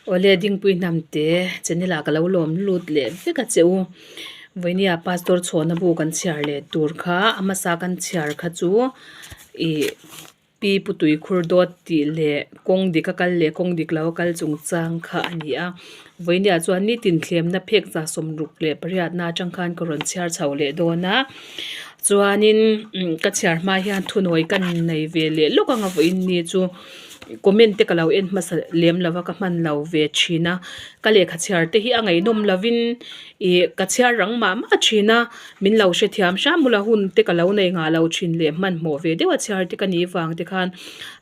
Awle Dingpui Hnamte channel ah ka lo lawm lut leh vek a che u. Vawinia Pastor Chhawna bu kan chhiar leh tur kha a hmasa kan chhiar kha chu ih Pi Putui Khur Dawt tih leh kawng dik a kal leh kawng dik lo a kal chungchang kha a ni a. Vawinia chuan nitin thlemna phek za 68 na atang khan ka rawn chhiar chho leh dawn a. Chuanin ka chhiar hma hian thunawi ka nei ve leh lawk anga vawiin ni chu. Comment te ka lo en hmasa lem lo va ka hman lo ve thin a ka lehkha chhiar te hi a ngaihnawm lovin ih ka chhiar rang mah mah thin a min lo hrethiam hram bula hun te ka lo nei ngah lo thin leh hmanhmawh ve deuh a chhiar te ka nih vang te khan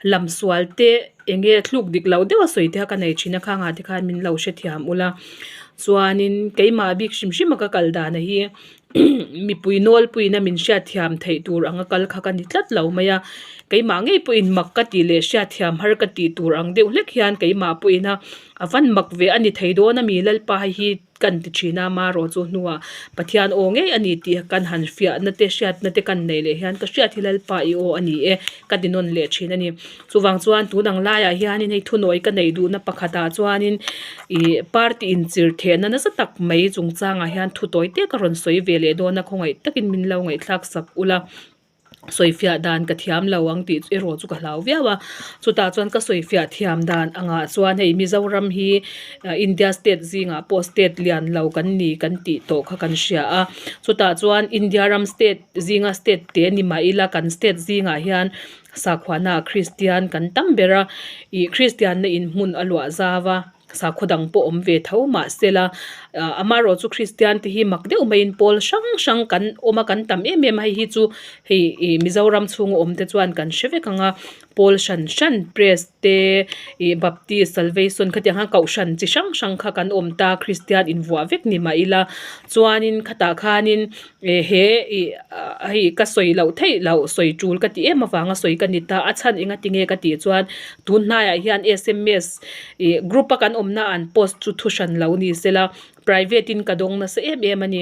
lam sual te eng nge thluk dik lo deuh a sawi te kha ka nei thin a khangah te khan min lo hrethiam ula chuanin keimah bik hrim hrim a ka kal dan hi mipui nawlpuiin a min hriatthiam theih tur anga kal kha ka ni tlat lo mai a keimah ngei pawhin mak ka tih leh hriatthiam har ka tih tur ang deuh hlek hian keimah pawhin a a van mak ve a ni thei dawn a mi lalpa hei hi kan ti thin a marawh chu hnuah Pathian aw ngei a ni tih kan han fiahna te hriatna te kan neih leh hian ka hriat hi lalpa i aw a ni e ka ti nawn leh thin a ni. Chuvang chuan tun ang laiah hianin hei thunawi ka neih duhna pakhatah chuanin ih party inchir thehna nasa tak mai chungchangah hian thu tawi te ka rawn sawi ve leh dawn a khawngaih takin min lo ngaihthlak sak ula sawifiah dan ka thiam lo ang tih erawh chu ka hlau viau a chutah chuan ka sawifiah thiam dan angah chuan hei Mizoram hi India state zingah pawh state lian lo kan ni kan tih tawh kha kan hria a chutah chuan India ram state zinga state te ni mah ila kan state zingah hian. Sakhuana Kristian kan tam ber a, ih Kristianna in hmun a luah zau a, sakhaw dang pawh awm ve tho mahsela ah amaherawh chu Kristian te hi mak deuh maiin pawl hrang hrang kan awm a kan tam em em a hei hi chu hei ih Mizoram chhunga awm te chuan kan hre vek ang a pawl hran hran press te ih baptist salvation khatiang khan kohhran chi hrang hrang kha kan awm ta Kristian invuah vek ni mah ila chuanin khatah khanin Eh he ih hei ka sawi loh theih loh sawi tul ka ti em avanga sawi ka ni ta a chhan enga tinge ka tih chuan tun hnaiah hian sms ih group a kan awmna an post chu thu hran lo ni sela private in ka dawng nasa em em a ni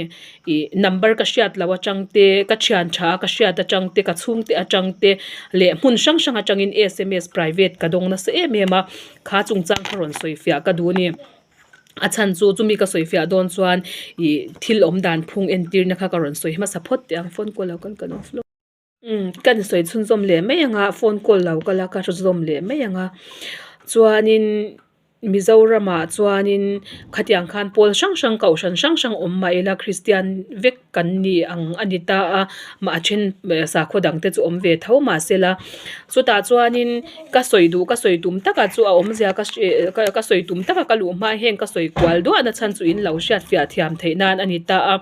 ih number ka hriat loh atang te ka thian tha a ka hriat atang te ka chhungte atang te leh hmun hrang hrang atangin sms private ka dawng nasa em em a kha chungchang kha rawn sawi fiah ka duh a ni. A chhan chu chumi ka sawi fiah dawn chuan ih thil awm dan phung entirna kha ka rawn sawi hmasa phawt teh ang phone call lo kan kan off lawk umm ka ni sawi chhunzawm leh mai ang a phone call lo kal a ka zawm leh mai ang a chuanin Mizoramah chuanin khatiang khan pawl hrang hrang kohhran hrang hrang awm mah ila Kristian vek kan ni ang a ni ta a mah a then sakhaw dang te chu awm ve tho mahsela chutah chuanin. Ka sawi duh ka sawi tum taka chu a awmzia ka ka sawi tum taka ka luh hma heng ka sawi kual duah na chhan chu in lo hriat fiah thiam theih nan a ni ta a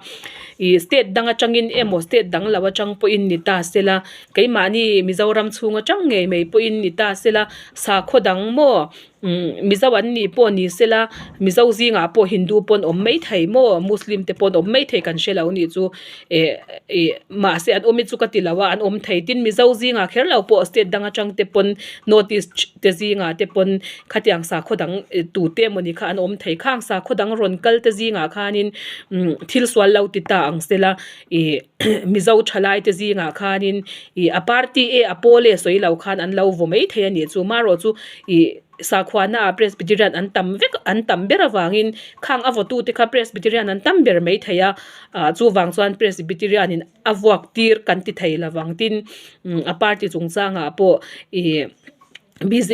ih state dang atangin emaw state dang lo atang pawhin ni ta sela keimahni Mizoram chhung atang ngei mai pawhin ni ta sela sakhaw dang maw umm Mizo an nih pawh ni sela Mizo zingah pawh Hindu pawh an awm maithei maw Muslim te pawh an awm maithei kan hre lo nih chu eh ih mahse an awm hi chu ka ti lo a an awm thei tin mizo zingah kher lo pawh state dang atang te pawn north east te zingah te pawn khatiang sakhaw dang tute emawni kha an awm thei khang sakhaw dang rawn kal te zingah khanin umm thil sual lo ti ta ang sela ih mizo thalai te zingah khanin ih a party e a pawl e sawi lo khan an lo vaw mai thei a nih chu marawh chu ih. Sakhuana ah Presbyterian an tam vek an tam ber avangin khang a vawtu te kha Presbyterian an tam ber mai thei a ah chuvang chuan Presbyterian in a vuak tir kan ti thei lovang tin a party chungchangah pawh ih bj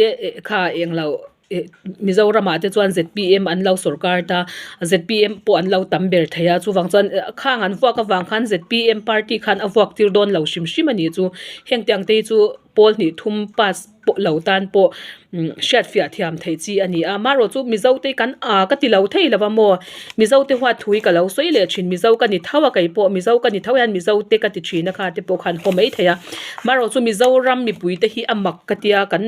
kha englo ih Mizoram ah te chuan zpm an lo sawrkar ta zpm pawh an lo tam ber thei a chuvang chuan khang an vuak avang khan zpm party khan a vuak tir dawn lo hrim hrim a nih chu heng tiang te hi chu. Pawl hnih thum pass pawh lo tan pawh hriat fiah thiam theih chi a ni a, marawh chu Mizo te kan a ka ti lo thei lo va maw, Mizo te huat thu hi ka lo sawi leh thin, Mizo ka ni tho a kei pawh Mizo ka ni tho hian Mizo te ka ti thin a kha te pawh khan haw mai thei a, marawh chu Mizoram mipui te hi a mak ka tia kan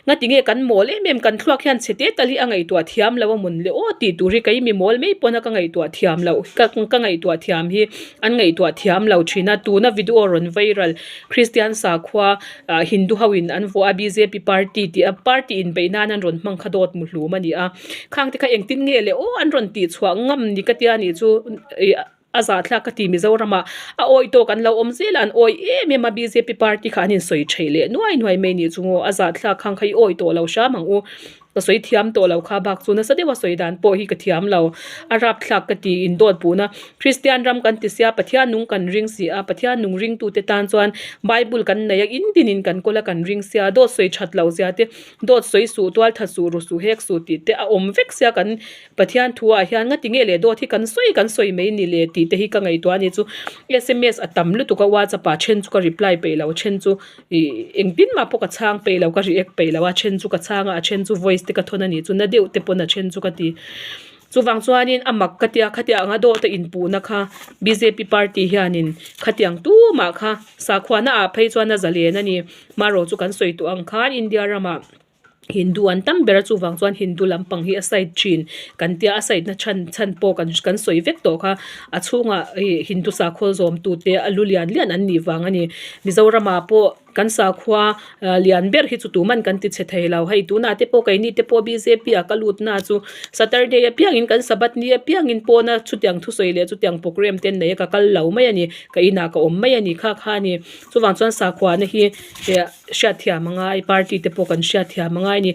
ngati nge kan mawl em em kan thluak hian chhe te tal hi a ngaihtuah thiam lo a mawn le aw tih tur hi kei mi mawl mai pawn a ka ngaihtuah thiam loh ka ka ngaihtuah thiam hi an ngaihtuah thiam lo thin a, tuna video rawn viral. Kristian sakhua ah Hindu ho in an vuah a bjp party tih a party in beih nan an rawn hmang kha dawt muhlum a ni a khang te kha engtin nge le aw an rawn tih chhuah ngam ni ka tia nih chu ih a zahthlak ka ti Mizoram ah a awi tawk an lo awm zel a an awi em em a bjp party kha an in sawi theih leh nuai nuai mai nih chu ngaw a zahthlak khang kha i awi tawh lo hram ang u. Ka sawi thiam tawh lo kha bak chu nasa deuha sawi dan pawh hi ka thiam lo. A rapthlak ka ti in dawt puhna. Kristian ram kan ti sia, Pathian nung kan ring si a, Pathian nung ringtute tan chuan Bible kan nei a, in dinin kan kawl a kan ring sia, dawt sawi that loh zia te, dawt sawi suh, tual that suh, ru suh, hek suh tih te a awm vek sia kan Pathian thu ah hian ngati nge leh dawt hi kan sawi kan sawi mai ni le tih te hi ka ngaihtuah a ni chu. Sms a tam lutuk a, WhatsApp ah then chu ka reply peih lo, then chu Ih engtin mah pawh ka chhang peih lo ka react peih lo a then chu ka chhang a a then chu voice te ka thawn a nih chu na deuh te pawn a then chu ka ti chuvang chuanin a mak ka tia khatiang anga dawt a inpuhna kha bjp party hianin khatiang tumah kha sakhuana ah phei chuan a zalen a ni marawh chu kan sawi tawh ang khan India ramah. Hindu an tam ber a chuvang chuan Hindu lampang hi a side thin kan tia a side na chhan chhan pawh kan kan sawi vek tawh kha a chhungah ih Hindu sakhaw zawm tu te a lu lian lian an nih vang a ni Mizoramah pawh kan sakhua ah lian ber hi chu tuman kan ti chhe thei lo hei tunah te pawh keini te pawh bjp ah ka lut na chu Saturday apiangin kan Sabbath ni apiangin pawna chutiang thusawi leh chutiang programme te an nei a ka kal lo mai a ni ka inah ka awm mai a ni kha kha a ni chuvang chuan sakhua na hi eh. Hriatthiam a ngai, party te pawh kan hriatthiam a ngai a ni.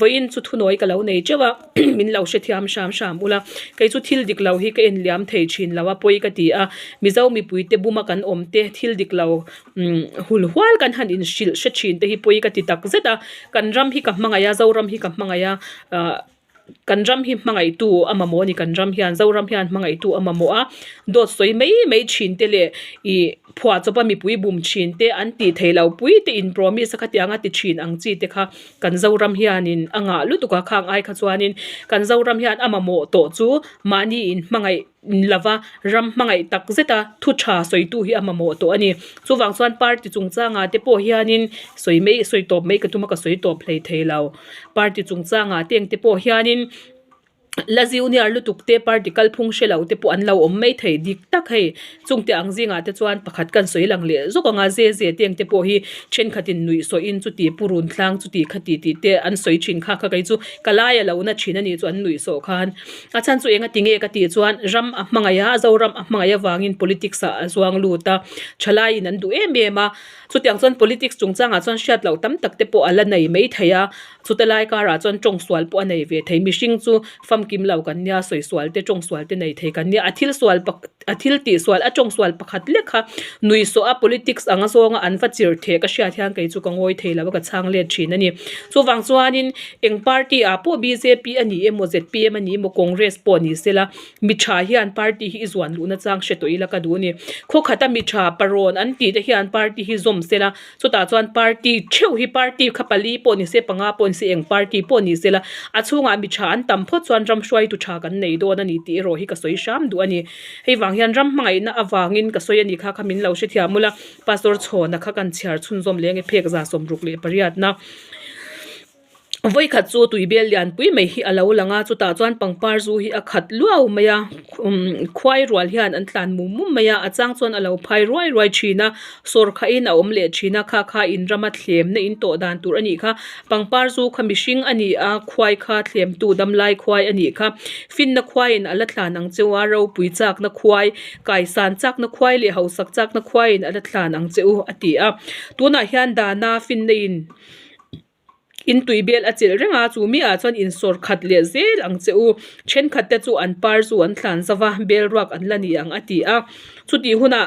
Vawiin chu thunawi ka lo nei teuh a, min lo hrethiam hram hram ula. Kei chu thil dik lo hi ka en liam thei thin lo a, pawi ka ti a. Mizo mipui te buma kan awm te, thil dik lo hul hual kan han inhrilh hre thin te hi pawi ka ti tak zet a. Kan ram hi ka hmangaih a, Zoram hi ka hmangaih a, ah Kan ram hi hmangaihtu a mamawh a ni, kan ram hian Zoram hian hmangaihtu a mamawh a, dawt sawi mai mai thin te leh ih phuah chawpa mipui bum thin te an tih theih loh pui te in promise a khatiang a ti thin ang chi te kha kan Zoram hianin a ngah lutuk a, khang ai kha chuanin kan Zoram hian a mamawh tawh chu mahni in hmangaih lova ram hmangaih tak zet a thu tha sawitu hi a mamawh tawh a ni. Chuvang chuan party chungchangah te pawh hianin sawi mai sawi tawp mai ka tum a ka sawi tawp hlei thei lo. Party chungchangah te engte pawh hianin la junior lutuk te party kalphung hre lo te pawh an lo awm mai thei dik tak hei. Chungte ang zingah te chuan pakhat kan sawi lang leh zawk ang a ze ze te engte pawh hi thenkhatin nuih sawiin chuti purun tlang chuti khati tih te an sawi thin kha kha kei chu ka lai a lo na thin a nih chu an nuih sawh khan. A chhan chu enga tinge ka tih chuan ram a hmangaih a, Zoram a hmangaih avangin politics ah a zuang lut a, thalaiin an duh em em a, chutiang chuan politics chungchangah chuan hriat loh tam tak te pawh a la nei mai thei a, chuta lai karah chuan tawngsual pawh a nei ve thei, mihring chu famkim lo kan nia, sawisual te tawngsual te nei thei kan nia, a thil sual a thil tih sual a tawngsual pakhat lek kha nuihsawh a politics anga zawnga an va chirh theh ka hriat hian kei chu ka ngawi thei lo a ka chhang let thin a ni. Chuvang chuanin eng party ah pawh bjp a ni emaw zpm a ni emaw congress pawh ni sela mi tha hian party hi i zuan luhna chang hre tawh ila ka duh a ni. Khawkhata mi tha parawn an tih te hian party hi zawm sela Chutah chuan party theuh hi party kha pali pawh ni se panga pawh ni se eng party pawh ni sela a chhungah mi tha an tam phawt chuan ram hruaitu tha kan nei dawn a ni tih erawh hi ka sawi hram duh a ni. Hei vang hian ram hmangaihna avangin ka sawi a ni kha kha min lo hrethiam ula Pastor Chhawna kha kan chhiar chhunzawm leh ange phek 68na. Vawikhat chu tui bel lian pui mai hi a lo lang a chutah chuan pangpar zu hi a khat luau mai a umm khuai rual hian an tlan mum mum mai a a chang chuan a lo phai ruai ruai thin a sawr kha in a awm leh thin a kha kha in rama thlemna in tawh dan tur a nih kha pangpar zu kha mihring a ni a khuai kha thlemtu damlai khuai a nih kha finna khuaiin a la thlan ang cheu a ropui chakna khuai kaisan chakna khuai leh hausak chakna khuaiin a la thlan ang che u a ti a tunah hian dana finna in. In tui bel a chilh reng a, chu mi ah chuan in sawr khat leh zel ang che u. Thenkhat te chu an par chu an thlan zauh va, bel ruak an la ni ang a ti a. Chutih hunah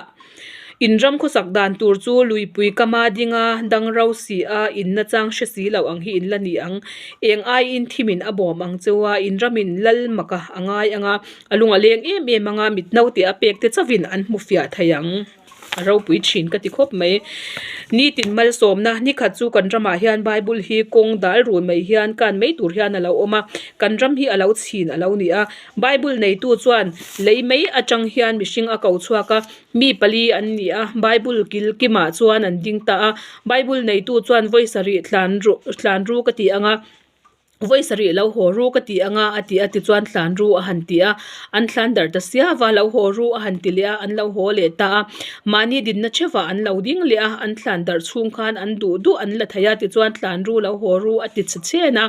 in ram khawsak dan tur chu luipui kama ding a, dang ro si a, in na chang hre si lo ang hi in la ni ang. Eng aiin thimin a bawm ang che u a, in ramin lal maka a ngai ang a, a lung a leng em em ang a, mit naute a pek te chauhin an hmu fiah thei ang. A ropui thin ka ti khawp mai. Nitin malsawmna nikhat chu kan ramah hian bible hi kawng dal run mai hian kan mai tur hian a lo awm a, kan ram hi a lo chhin a lo ni a. Bible neitu chuan lei mai atang hian mihring a ko chhuak a, mi pali an ni a, bible kil kimah chuan an ding ta a. Bible neitu chuan vawi sarih tlan ru tlan ru ka tih ang a. Vawi sarih lo haw ru ka ti anga a ti a tichuan thlan ru a han ti a, an thlan darh ta sia va lo haw ru a han ti leh a, an lo haw leh ta a, mahni dinna theuhah an lo ding leh a, an thlan darh chhung khan an duh duh an la thei a tichuan thlan ru lo haw ru a ti chhe chhen a,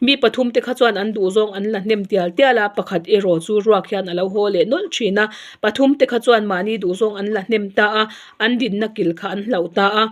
mi pathum te kha chuan an duh zawng an la hnem tial tial a, pakhat erawh chu ruak hian a lo haw leh nawlh thin a, pathum te kha chuan mahni duh zawng an la hnem ta a, an dinna kil kha an hlauh ta a.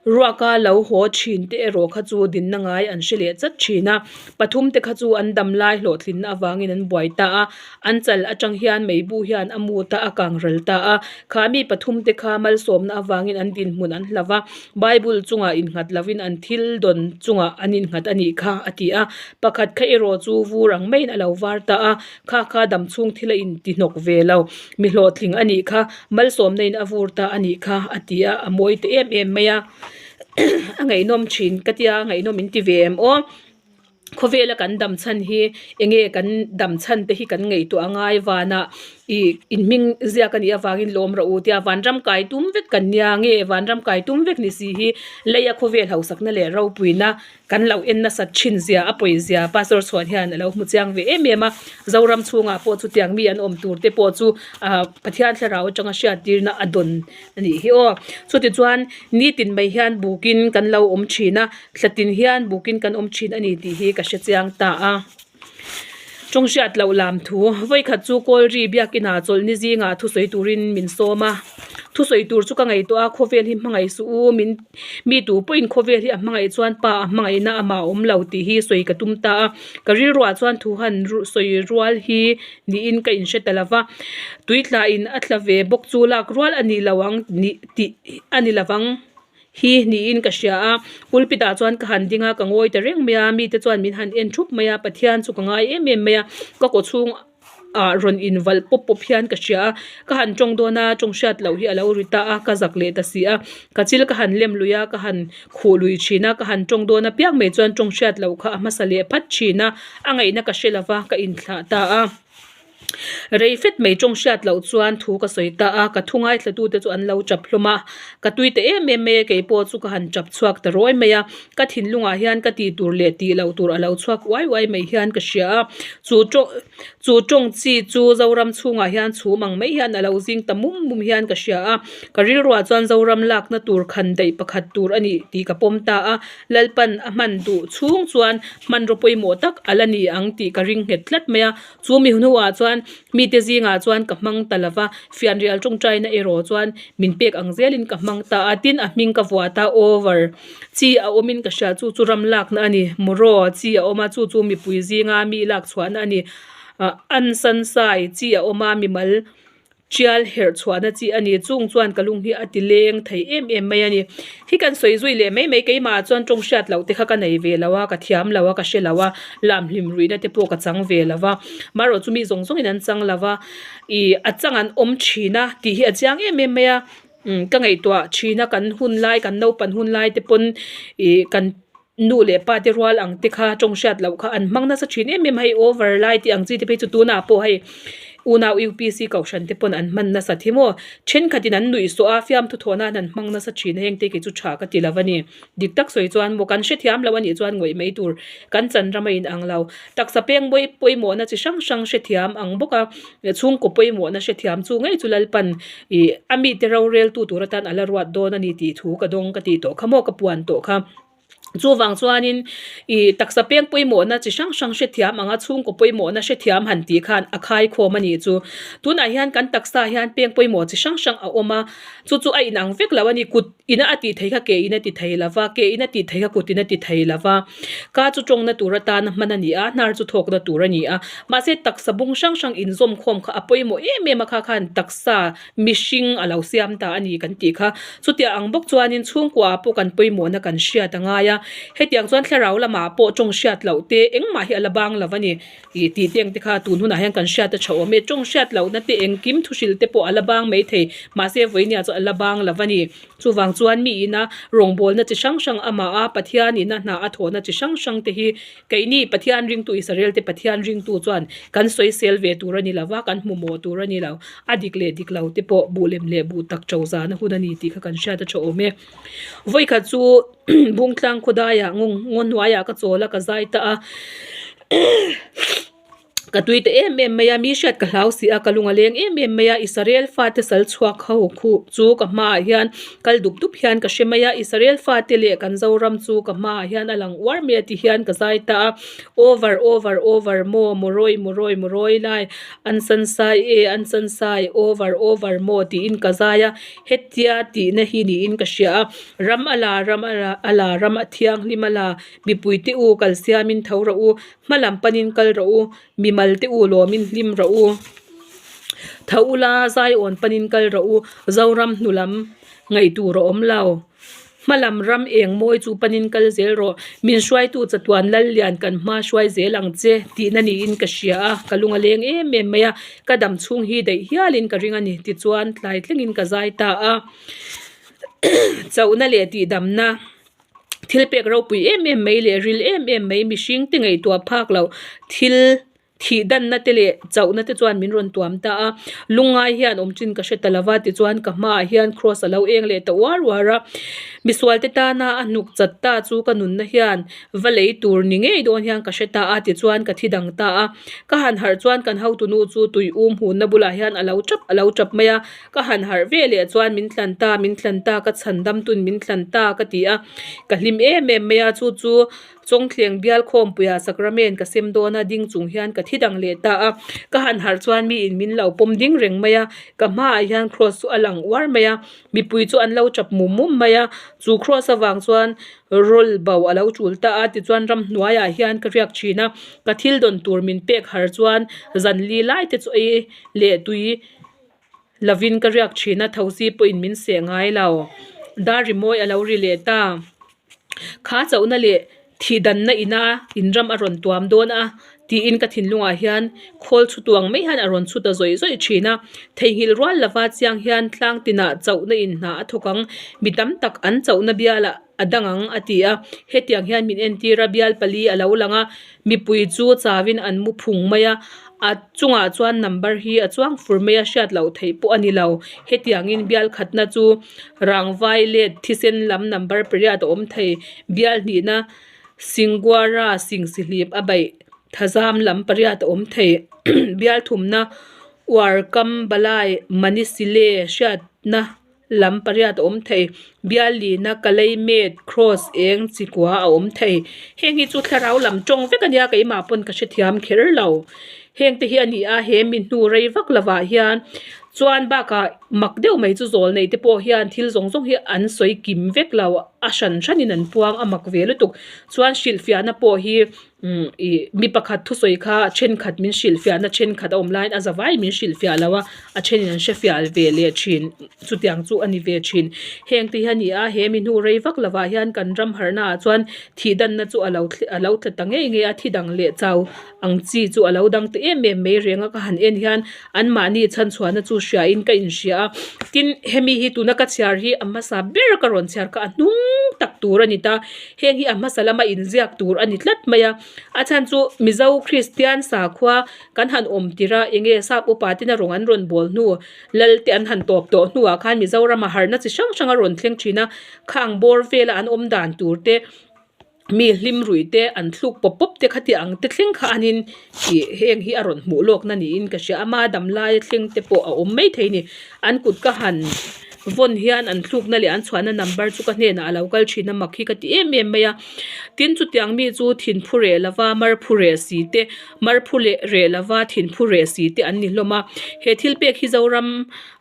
Ruaka lo haw thin te erawh kha chu dinna ngai an hre leh chat thin a. Pathum te kha chu an dam lai hlawhtlinna avangin an buai ta a, an chal atang hian meibu hian a mut a, a kang ral ta a. Kha mi pathum te kha malsawmna avangin an dinhmun an hlau a, Bible chungah innghat lovin an thil dawn chungah an innghat a nih kha, a ti a. Pakhat kha erawh chu vur ang maiin a lo var ta a, kha kha dam chhung thil a intihnawk ve lo, mi hlawhtling a nih kha, malsawmna in a vur ta a nih kha, a ti a, a mawi ta em em mai a. A ngaihnawm thin ka tia, a ngaihnawm in ti ve em aw. Khawvela kan dam chhan hi enge kan dam chhan te hi kan ngaihtuah a ngai vanah ih in hming ziak a nih avangin lawm rawh u tia vanram kai tum vek kan nia nge vanram kai tum vek ni si hi leia khawvel hausakna leh ropuina kan lo en nasat thin zia a pawi zia pastor chhuan hian a lo hmu chiang ve em em a Zoram chhungah pawh chutiang mi an awm tur te pawh chu ah Pathian thlarau atanga hriattirna a dawn a nih hi aw. Chutichuan nitin mai hian bukin kan lo awm thin a, thla tin hian bukin kan awm thin a ni tih hi ka hre chiang ta a. Tawng hriat loh lam thu, vawikhat chu Kawlri biakinah chawlhni zingah thusawi turin min sawm a. Thusawi tur chu ka ngaihtuah a, khawvel hi hmangaih suh u, min mi tu pawhin khawvel hi a hmangaih chuan pa a hmangaihna amah a awm lo tih hi sawi ka tum ta a. Ka rilruah chuan thu han sawi rual hi niin ka inhre ta lo va, tui tla in a tla ve bawk chu lak rual a ni lo ang nih tih a ni lo vang hi niin ka hria a, pulpit ah chuan ka han ding a, ka ngawi ta reng mai a, mite chuan min han en thup mai a, Pathian chu ka ngai em em mai a, ka kaw chhung ah rawn in valh pawp pawp hian ka hria a, ka han tawng dawn a, tawng hriat loh hi a lo ri ta a, ka zak leh ta si a, ka chil ka han lem lui a, ka han khuh lui thin a, ka han tawng dawn apiang mai chuan tawng hriat loh kha a hmasa leh phat thin a, a ngaihna ka hre lova ka inthlah ta a. Rei fet mai tawng hriat loh chuan thu ka sawi ta a, ka thu ngaithlatute chu an lo tap hlawm a, ka tui ta em em mai a, kei pawh chu ka han tap chhuak ta rawi mai a, ka thinlungah hian ka tih tur leh tih loh tur a lo chhuak uai uai mai hian ka hria a, chu tawng chu tawng chi chu Zoram chhungah hian chhum ang mai hian a lo zing ta mum mum hian ka hria a, ka rilruah chuan Zoram lakna tur khan daih pakhat tur a nih tih ka pawm ta a. Lalpan a hman duh chhung chuan hmanraw pawimawh tak a la ni ang tih ka ring nghet tlat mai a. Chu mi hnuah chuan mite zingah chuan ka hmang ta lo va, fianrial tawngtaina erawh chuan min pek ang zelin ka hmang ta a. Tin, a hming ka vuah ta over chi a awmin ka hria, chu chu ram lakna a ni. Mawraw chi a awm a, chu chu mipui zinga mi lak chhuahna a ni. Ansansai chi a awm a, mimal Tial herh chhuahna chi a ni. Chung chuan ka lung hi a ti leng thei em em mai a ni. Hi kan sawi zui leh mai mai keimah ah chuan tawng hriat loh te kha ka nei ve lo a, ka thiam lo a, ka hre lo a, lam hlim ruihna te pawh ka chang ve lo va. Marawh chu mi zawng zawngin an chang lo va, ih a chang an awm thin a tih hi a chiang em em mai a. Umm ka ngaihtuah thin a kan hun lai kan naupan hun lai te pawn ih kan nu leh pa te rual ang te kha tawng hriat loh kha an hmang nasa thin em em a hei over lai tih ang chi te phei chu tunah pawh hei unau upc kohhran te pawn an hman nasa thi maw thenkhat in an nuih sawh a fiamthu thawh nan an hmang nasa thin a heng te kei chu tha ka ti lo a ni dik tak sawi chuan maw kan hrethiam lo a nih chuan ngawih mai tur kan chan ram a in ang lo taksa peng mawi pawimawhna chi hrang hrang hrethiam ang bawk a chhungkaw pawimawhna hrethiam chu ngei chu Lalpan ih a mite rorel tu tur atan a la ruat dawn a ni tih thu ka dawng ka tih tawh kha maw ka puan tawh kha. Chuvang chuanin ih taksa peng pawimawhna chi hrang hrang hrethiam anga chhungkaw pawimawhna hrethiam han tih khan a khaikhawm a nih chu. Tunah hian kan taksa hian peng pawimawh chi hrang hrang a awm a, chu chu a inang vek lo a ni. Kut ina a tih theih kha ke in a ti thei lo va, ke in a tih theih kha kut in a ti thei lo va. Ka chu tawngna tur atana hman a ni a, hnar chu thawkna tur a ni a. Mahse taksa bung hrang hrang inzawmkhawm kha a pawimawh em em a kha khan taksa mihring a lo siam ta a ni kan tih kha. Chutiang ang bawk chuanin chhungkuaah pawh kan pawimawhna kan hriat a ngai a, hetiang chuan thlarau lamah pawh tawng hriat loh te engmah hi a la bang lo a ni ih tih te ang te kha tun hunah hian kan hriat a tha awm e. Tawng hriat lohna te engkim thu hrilh te pawh a la bang mai thei mahse vawinia chu a la bang lo a ni. Chuvang chuan mi ina rawngbawlna chi hrang hrang amah a Pathian ina hna a thawhna chi hrang hrang te hi Keini Pathian ringtu Israel te Pathian ringtu chuan kan sawisel ve tur a ni lo va, kan hmu mawh tur a ni lo. A dik leh dik lo te pawh buh lem leh buh tak to zana hun a ni tih kha kan hriat a tha awm e. Vawikhat chu Bungtlang khawdaiah ngaw hnuaiah ka chawl a, ka zai ta a. Ka tui ta em em mai a, mi hriat ka hlau si a, ka lung a leng em em mai a, Israel fate sal chhuak ho khu chu ka hmaah hian kal dup dup hian ka hre mai a, Israel fate leh kan Zoram chu ka hmaah hian a lang uar mai a ti hian ka zai ta a, Over over over maw mawrawi mawrawi mawrawi lai an san sai e an san sai over over maw tiin ka zai a, hetia tihna hi niin ka hria a, ram a la ram a la a la ram a thianghlim a la mipuite u kal siamin tho rawh u Hma lam panin kal rawh u, mimal te u lawmin hlim rawh u. Tho ula Zion panin kal rawh u, Zoram hnu lam ngaih tur a awm lo. Hma lam ram eng mawi chu panin kal zel rawh, min hruaitu chatuan lal lian kan hma hruai zel ang che tihna niin ka hria a, ka lung a leng em em mai a, ka dam chhung hi daih hialin ka ring a ni tichuan tlai thlengin ka zai ta a. Chauhna leh tihdamna. Thil pek ropui em em mai leh ril em em mai mihring te ngaihtuah phak loh thil thih danna te leh chauhna te chuan min rawn tuam ta a, lungngai hian awm chin ka hre ta lova tichuan ka hmaah hian cross a lo eng leh ta uar uar a, misual te tana a hnuk chat ta chu ka nunna hian va lei tur ni ngei dawn hian ka hre ta a tichuan ka thi dang ta a, ka han harh chuan kan hotunu chu tui um hunna bulah hian a lo tap a lo tap mai a. Ka han harh ve leh chuan min thlan ta, min thlan ta, ka chhan dam tun min thlan ta ka ti a, ka hlim em em mai a, chu chu Chawngthleng bial khawmpuiah Sacrament ka sem dawn a, ding chung hian ka thi dang leh ta a, ka han harh chuan miin min lo pawm ding reng mai a, ka hmaah hian cross chu a lang uar mai a, mipui chu an lo tap mum mum mai a, chu cross avang chuan rawl bo a lo tul ta a, tichuan ramhnuaiah hian ka riak thin a, ka thil dawn tur min pek har chuan zan li lai te chu ei leh tui. Lovin ka riak thin a, thosi pawhin min seh ngai lo. Dar rimawi a lo ri leh ta. Kha chauhna leh thihdanna ina inram a rawn tuam dawn a tiin ka thinlungah hian khawl chhu tuang mai hian a rawn chhu ta zawih zawih thin a. Theihnghilh rual lova chiang hian tlang tinah chauhna in hna a thawk ang. Mi tam tak an chauhna bialah a dang ang a ti a. Hetiang hian min entir a, bial pali a lo lang a. Mipui chu chauin an mu phung mai a, a chungah chuan number hi a chuang fur mai a hriat loh theih pawh a ni lo. Hetiangin bial khatna chu rangvai let thisen lam number pariat a awm thei. Bial hnihna Singuara singsihlip a beih thazam lam pariat a awm thei. Bial thumna Uarkam Balai Manisile hriatna Lam pariat a awm thei. Bial lina kalei met cross eng chi kua a awm thei. Heng hi chu thlarau lam tawng vek a nia keimah pawn ka hrethiam kher lo. Heng te hi a ni a he mi hnu rei vak lovah hian chuan bakah mak deuh mai chu zawl nei te pawh hian thil zawng zawng hi an sawi kim vek lo a hran hranin an puang a mak ve lutuk. Chuan hrilhfiahna pawh hi Umm ih mi pakhat thusawi kha thenkhat min hrilhfiahna thenkhat a awm laiin a zavai min hrilhfiah lo a, a thenin an hrefiah ve leh thin chutiang chu a ni ve thin. Heng te hi a ni a, he mi hnu rei vak lovah hian kan ram harhna ah chuan thih danna chu a lo a lo tla ta ngei ngei a, thi dang leh chau ang chi chu a lo dang ta em em mai reng a ka han en hian anmahni chhanchhuahna chu hriain ka inhria a, tin hemi hi tuna ka chhiar hi a hmasa ber ka rawn chhiar kha a hnung tak tur a ni ta. Heng hi a hmasa lama inziak tur a ni tlat mai a, a chhan chu Mizo Kristian sakhua kan han awm tir a, enge sap upa ten a rawng an rawn bawl hnu, lal te an han tawp tawh hnuah khan Mizorama harhna chi hrang hrang a rawn thleng thin a, khang bawr vela an awm dan tur te, mi hlim ruih te, an thluk pawp pawp te khati ang te thleng kha anin ih heng hi a rawn hmuh lawkna niin ka hria a, ama damlaia thleng te pawh a awm maithei a ni, an kut ka han. Vawn hian an thlukna leh an chhuahna number chu ka hnenah a lo kal thin a mak hi ka ti em em mai a. Tin chutiang mi chu thin phu reh lova mar phu reh si te, mar phu leh reh lova thin phu reh si te an ni hlawm a. He thil pek hi Zoram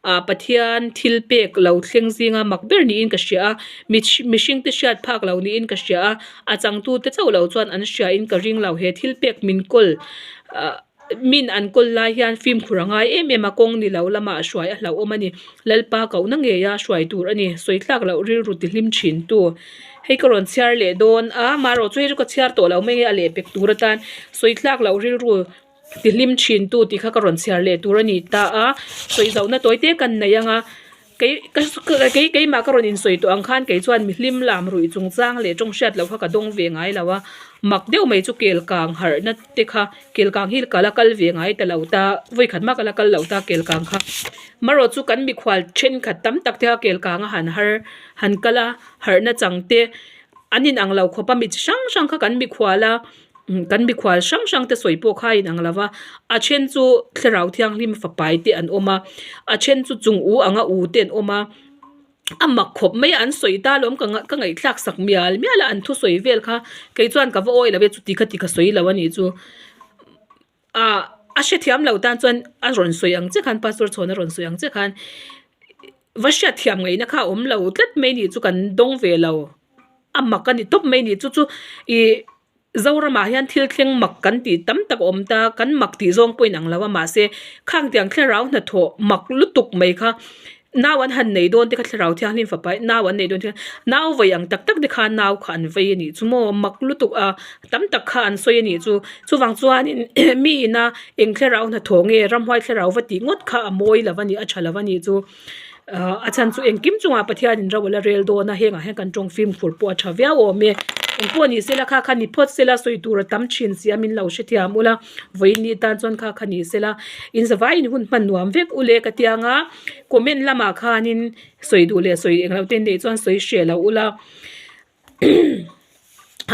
ah Pathian thil pek lo thleng zinga mak ber niin ka hria a, mihring te hriat phak lo niin ka hria a, a changtu te chauh lo chuan an hria in ka ring lo. He thil pek min kawl ah. Min an kawl lai hian fimkhur a ngai em em a, kawng ni lo lamah hruai a hlauhawm a ni. Lalpa kohna ngeia hruai tur a ni. Sawi tlak loh rilru ti hlim thin tu. Hei ka rawn chhiar leh dawn a, marawh chu hei chu ka chhiar tawh lo mai nge a lehpek tur atan sawi tlak loh rilru ti hlim thin tu tih kha ka rawn chhiar leh tur a ni ta a, sawi zohna tawi te kan nei ang a. Kei ka kei keimah ka rawn insawi tawh ang khan kei chuan mi hlim lam ruih chungchang leh tawng hriat loh kha ka dawng ve ngai lo a, mak deuh mai chu kel kang harhna te kha kel kang hi ka la kal ve ngai ta lo ta, vawikhat mah ka la kal lo ta kel kang kha. Marawh chu kan mikhual thenkhat tam tak te kha kel kang a han har han kal a harhna chang te an inang lo khawp a mi chi hrang hrang kha kan mikhual a. Kan mikhual hrang hrang te sawi pawh kha a inang lo va, a then chu thlarau thianghlim fapai te an awm a, a then chu chung u anga u te an awm a, a mak khawp mai a an sawi ta alawm ka ka ngaihthlak sak mial mial a an thusawi vel kha kei chuan ka va awi lo e chuti kha ti ka sawi lo a nih chu. Ah a hrethiam lo tan chuan a rawn sawi ang che khan pastor chhawn a rawn sawi ang che khan va hriatthiam ngaihna kha a awm lo tlat mai nih chu kan dawng ve lo a mak a ni tawp mai nih chu chu ih Zoramah hian thil thleng mak kan tih tam tak a awm ta kan mak tih zawng pawh inang lo a mahse khang tiang thlarau hnathawh mak lutuk mai kha Nau an han nei dawn te kha thlarau thianghlim fapa in nau an nei dawn te kha nau vei ang tak tak te khan nau kha an vei a nih chu maw mak lutuk a tam tak kha an sawi a nih chu chuvang chuanin mi ina eng thlarau hnathawh nge ramhuai thlarau va tih ngawt kha a mawi lo a nih a tha lo a nih chu ah a chhan chu engkim chungah Pathianin ro a la rel dawn a hengah hian kan tawng fimkhur pawh a tha viau awm e engpawh ni sela kha kha ni phawt sela sawi tur a tam thin si a min lo hrethiam ula vawiin ni tan chuan kha kha ni sela in zavaiin hun hman nuam vek u le ka tiang a. Comment lamah khanin sawi duh leh sawi englo te neih chuan sawi hreh loh ula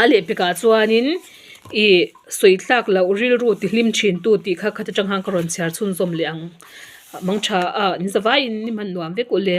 a lehpekah chuanin ih sawi tlak loh rilru ti hlim thin tu tih kha khat atang khan ka rawn chhiar chhunzawm leh ang mang tha a ni zavaiin ni hman nuam vek ule.